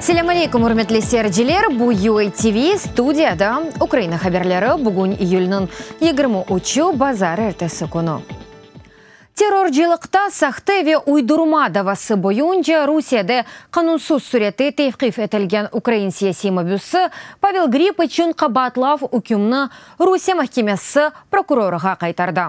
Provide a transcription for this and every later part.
Selâm aleyküm, ürmetli seyirciler! Bu UATV, studiyada Ukraina haberleri. Bugün iyülniñ 23-ü, bazar ertesi künü. Terrorcılıqta sahte ve uydurma davası boyunca Rusiyede qanunsız sürette tevqif etilgen ukrain siyasiy mabüsi Pavel Grib içün qabaatlav ükümni Rusiye mahkemesi prokurorğa qaytardı.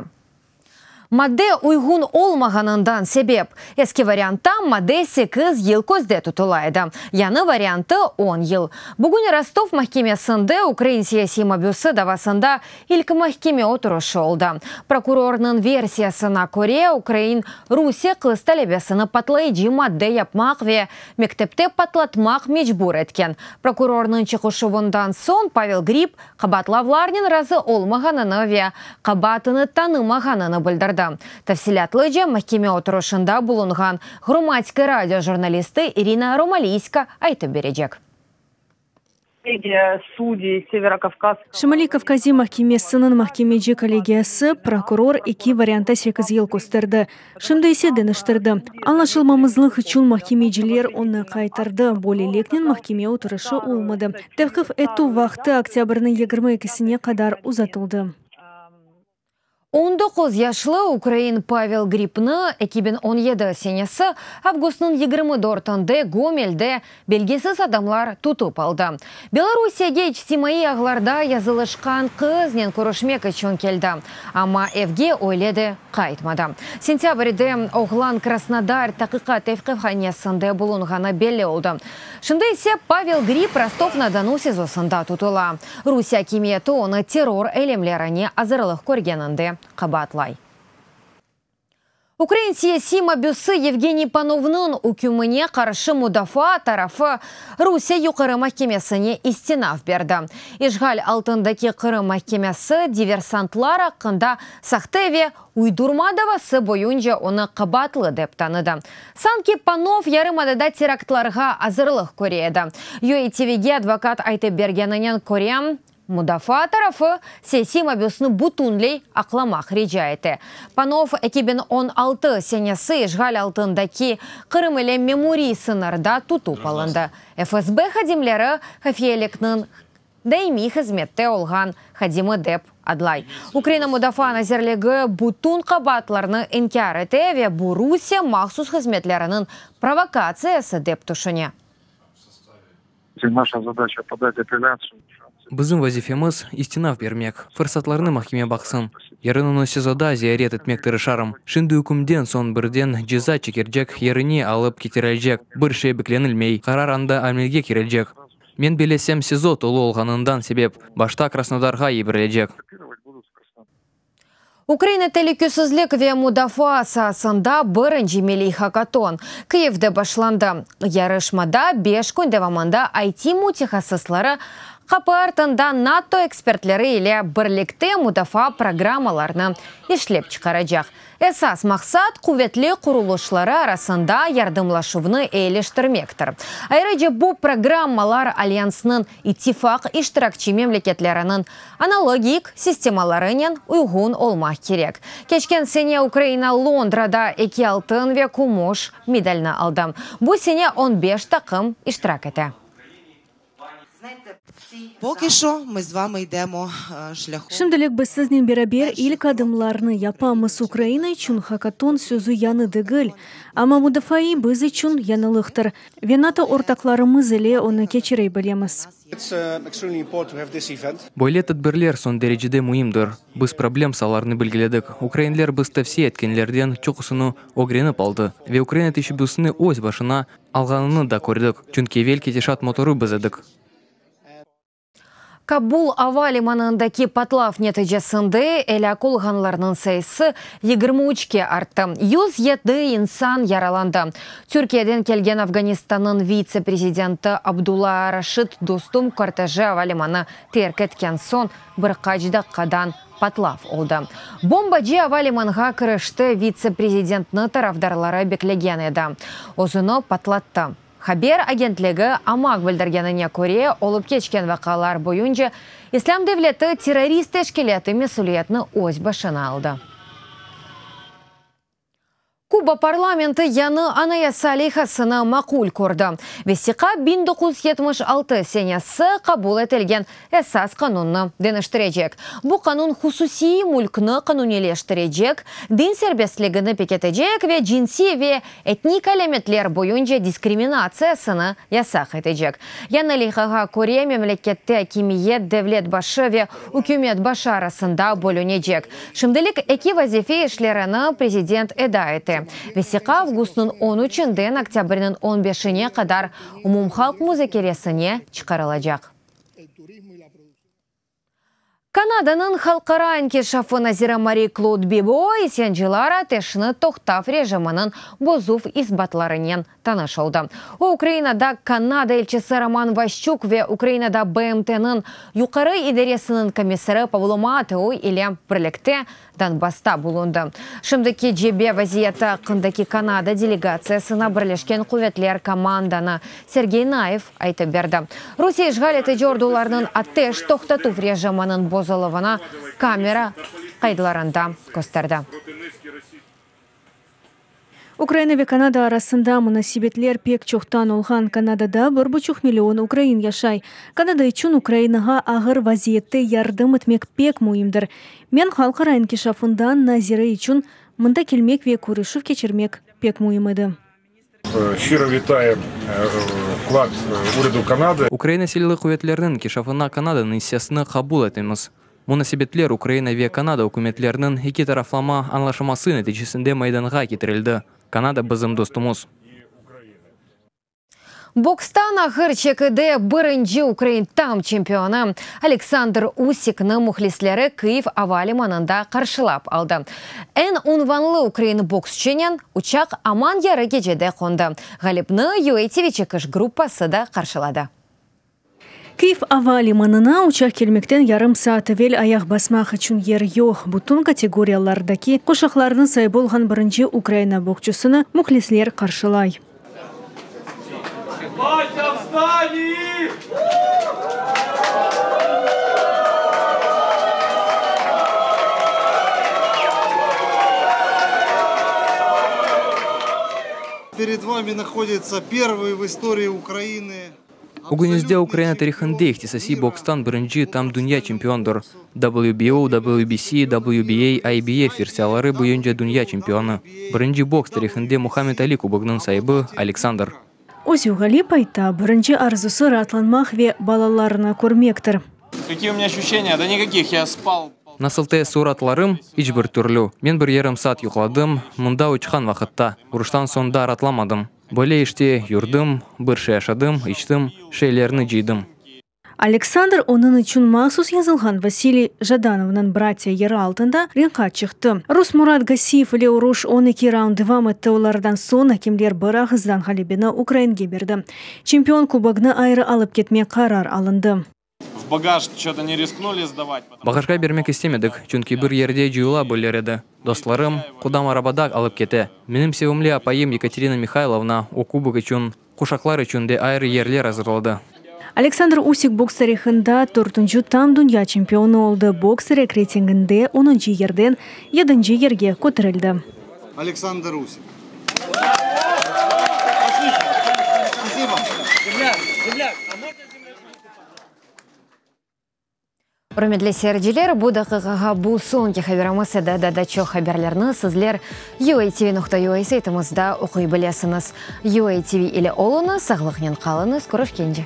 Madde uyğun olmağanından sebep, eski variantta madde sekiz yıl közde tutula edi, yañı variantı, on yıl. Bugün Rostov mahkemesinde ukrain siyasiy mabüsi davasında İlk mahkeme oturışı oldı. Prokurornıñ versiyasına köre, ukrain Rusiye qız talebesini patlayıcı madde yapmaq ve mektepte patlatmaq mecbur etken. Prokurornıñ çıqışuvından soñ Pavel Grib qabaatlavlarnen razı olmağanını ve qabaatını tanımağanını bildirdi. Tafsilâtlıca mahkeme oturışında bulunğan Ğromadske radio jurnalisti İrina Romaliyska aytıp berecek. Şimaliy Kavkaziy mahkemesiniñ mahkemeci kollegiyası, prokuror eki varianta sekiz yıl kösterdi, şimdi ise deñiştirdi. Añlaşılmamızlıq içün mahkemeciler onı qaytardı, böyleliknen mahkeme oturışı olmadı. Tevqif etüv vaqtı oktâbrniñ 22-sine qadar uzatıldı. 19 yaşlı ukrain Pavel Gribni 2017 senesi avgustnıñ 24-inde Gomelde belgisiz adamlar tutıp aldı. Belorusiyege içtimaiy ağlarda yazılışqan qıznen körüşmek içün keldi, amma evge öyle de qaytmadı. Sentâbrde oğlan Krasnodar taqiqat tevqifhanesinde bulunğanı belli oldı. Şimdi ise Pavel Grib Rostov-na-Donu SİZOsında tutula. Rusiye akimiyeti onı terror eylemlerine azırlıq körgeninde qabaatlay. Ukrain siyasiy mabüsi Yevgeniy Panovnıñ ükmüne qarşı mudafaa tarafı Rusiye Yuqarı mahkemesine istinaf berdi. İşğal altındaki Qırım mahkemesi diversantlar aqqında sahte ve uydurma davası boyunca onı qabaatlı dep tanıdı. Sanki Panov yarımadada teraktlarğa azırlıq köre edi. UATVge advokat aytıp bergeninen köre, mudafaa tarafı siyasiy mabüsni bütünley aqlamaq rica ete. Panov 2016 senesi işğal altındaki Qırım ile memuriy sıñırda tutıp alındı. FSB hadimleri hafiyelikniñ daimiy hızmette olğan hadimi dep adlay. Ukraina Mudafaa nazirligi bütün qabaatlarnı inkâr ete ve bu Rusiye mahsus hızmetleriniñ provokatsiyası dep tüşüne. Bizim vazifemiz, istinaf bermek. Fırsatlarnı mahkeme baqsın. Yarın onı SİZOda ziyaret etmek tırışarım. Şimdi ükümden soñ birden ceza çekercek yerine alıp ketirilecek. Bir şey beklenilmey, qarar anda amelge kirilecek. Men bellesem, SİZO tolu olğanından sebep, başta Krasnodarğa yiberilecek. Ukraina telükesizlik ve mudafaa saasında birinci milliy hakaton Kıyivde başlandı. Yarışmada beş kün devamında IT mütehassısları qapı artında NATO ekspertleri ile birlikte mudafaa programmalarını işlep çıqaracaq. Esas maqsat, quvetli qurulışları arasında yardımlaşuvnı eyiliştirmektir. Ayrıca bu programmalar Alyansnıñ ittifaq iştirakçi memleketleriniñ analogik sistemalarınen uyğun olmaq kerek. Keçken sene Ukraina Londrada eki altın ve kümüş medalni aldı. Bu sene on beş taqım iştirak ete. Şimdilik biz siznen beraber ilk adımlarnı yapamız. Ukraina içün hakaton sözü yañı degil, amma mudafaiy biz içün yañılıqtır. Ve NATO ortaqlarımız ile onı keçire bilemiz. Böyle tedbirler soñ derecede müimdir. Biz problem saalarını belgiledik. Ukrainler biz tevsiye etkenlerden çoqusını ögrenip aldı. Ve Ukraina teşebbüsini öz başına alğanını da kördik, çünki evel ketişat motorı biz edik. Kabul ava limanındaki patlav neticesinde elâk olğanlarnıñ sayısı 23-ke arttı. 107 insan yaralandı. Türkiyeden kelgen Afganistannıñ vitse prezidenti Abdulla Raşid Dostum korteji ava limanı terk etken soñ bir qaç daqqadan patlav oldı. Bombacı ava limanğa kirişti, vitse prezidentni tarafdarları beklegen edi. Özüni patlattı. Haber agentligi Amaq bildirgenine köre, olıp keçken vaqialar boyunca İslâm devleti terrorist teşkilâtı mesüliyetni öz başına aldı. Kuba parlamenti yañı anayasa leyhasını maqul kördi. Vesiqa 1976 senesi qabul etilgen Esas qanunnı deñiştirecek. Bu qanun hususiy mülkni qanuniyleştirecek, din serbestligini pekitecek ve cinsiy ve etnik alâmetler boyunca diskriminatsiyasını yasaq etecek. Yañı leyhağa köre, memlekette akimiyet devlet başı ve ükümet başı arasında bölünecek. Şimdilik eki vazife işlerini prezident eda ete. Vesiqa avgustnıñ on üçünden oktâbrniñ on beşine qadar umumhalq muzakeresine çıqarılacaq. Kanadanıñ halqara inkişafı naziri Mari-Klod Bibo isyancılar ateşni toqtav rejiminiñ bozuv isbatlarınen tanış oldı. O, Ukrainada Kanada elçisi Roman Vaşçuk ve Ukrainada BMT-niñ Yuqarı idaresiniñ komissarı Pavlo Matteo ile birlikte Donbassta bulundı. Şimdiki cebe vaziyeti aqqındaki Kanada delegatsiyasına Birleşken Quvetler komandanı Sergey Nayev aytıp berdi. Rusiye işğal etici ordularınıñ ateş toqtatuv rejiminiñ bozuluvını kamera qaydlarında kösterdi. Ukraina ve Kanada arasında munasebetler pek çoqtan olğan. Kanadada bir buçuq million ukrain yaşay. Kanada içün Ukrainağa ağır vaziyette yardım etmek pek müimdir. Men halqara inkişafından naziri içün mında kelmek ve körüşüv keçirmek pek müim edi. Şiro vitayem vklad uryadu Kanadı. Ukraina Silâlı quvetleriniñ inkişafına Kanadanıñ issesini qabul etemiz. Munasebetler Ukraina ve Kanada ükümetleriniñ eki taraflama añlaşması neticesinde meydanğa ketirildi. Kanada bizim dostumız. Bokstan ağır çekide birinci ukrain tam çempionı Aleksandr Usikni mühlisleri Kıyiv ava limanında qarşılap aldı. Eñ unvanlı ukrain boksçınen uçaq aman yarı gecede qondı. Ğalipni UATV çekiş gruppası da qarşıladı. Kyiv ava limanına uçaq kelmekten yarım saat evel ayaq basmaq içün yer yoq. Bütün kategoriyalardaki quşaqlarnıñ saibi olğan birinci Ukraina boksçusını mühlisler qarşılay. Pered vami nahoditsâ pervıy v istorii Ukrainı. Ögüñizde Ukraina tarihında ihtisasiy bokstan birinci tam dünya çempiondır, WBO, WBC, WBA, IBF versiyaları boyunca dünya çempionı, birinci boks tarihında Muhammed Ali kubogınıñ saibi Aleksandr. Özü ğalip ayta, birinci arzusı raatlanmaq ve balalarını körmektir. Kakiye u menya oşüşeniya? Da nikakih, ya spal. Nasıl teessuratlarım? İç bir türlü. Men bir yarım saat yuqladım, mında uçqan vaqıtta. Uruştan soñ da raatlamadım. Böyle işte, yurdim, bir şey aşadım, içtim, şeylerni cıydım. Aleksandr onıñ içün mahsus yazılğan Vasiliy Jadanovnıñ Bratya yırı altında ringqa çıqtı. Rus Murat Gasiyev ile uruş 12 raund devam etti, olardan soñ akemler bir ağızdan ğalebeni ukrainge berdi. Çempion kubognı ayrı alıp ketmek qarar alındı. V bagaj ço-to ne risknuli sdavat, potomu Bagajğa bermek istemedik, çünki bir yerde cıyıla bilir edi. Dostlarım, qudam arabada alıp kete. Menim sevimli apayım Yekaterina Mihaylovna o kubok içün, quşaqlar içün de ayrı yerler azırladı. Aleksandr Usik boks tarihında dörtünci tam dünya çempionı oldı, BoxRec reytinginde onuncı yerden yedinci yerge köterildi. Aleksandr Usik. Ürmetli seyirciler, bu daqiqağa bu soñki haberimiz edi. Daa da çoq haberlerni sizler UATV.UA saytımızda oquy bilesiñiz. UATV ile oluñız, sağlıqnen qalıñız, körüşkence!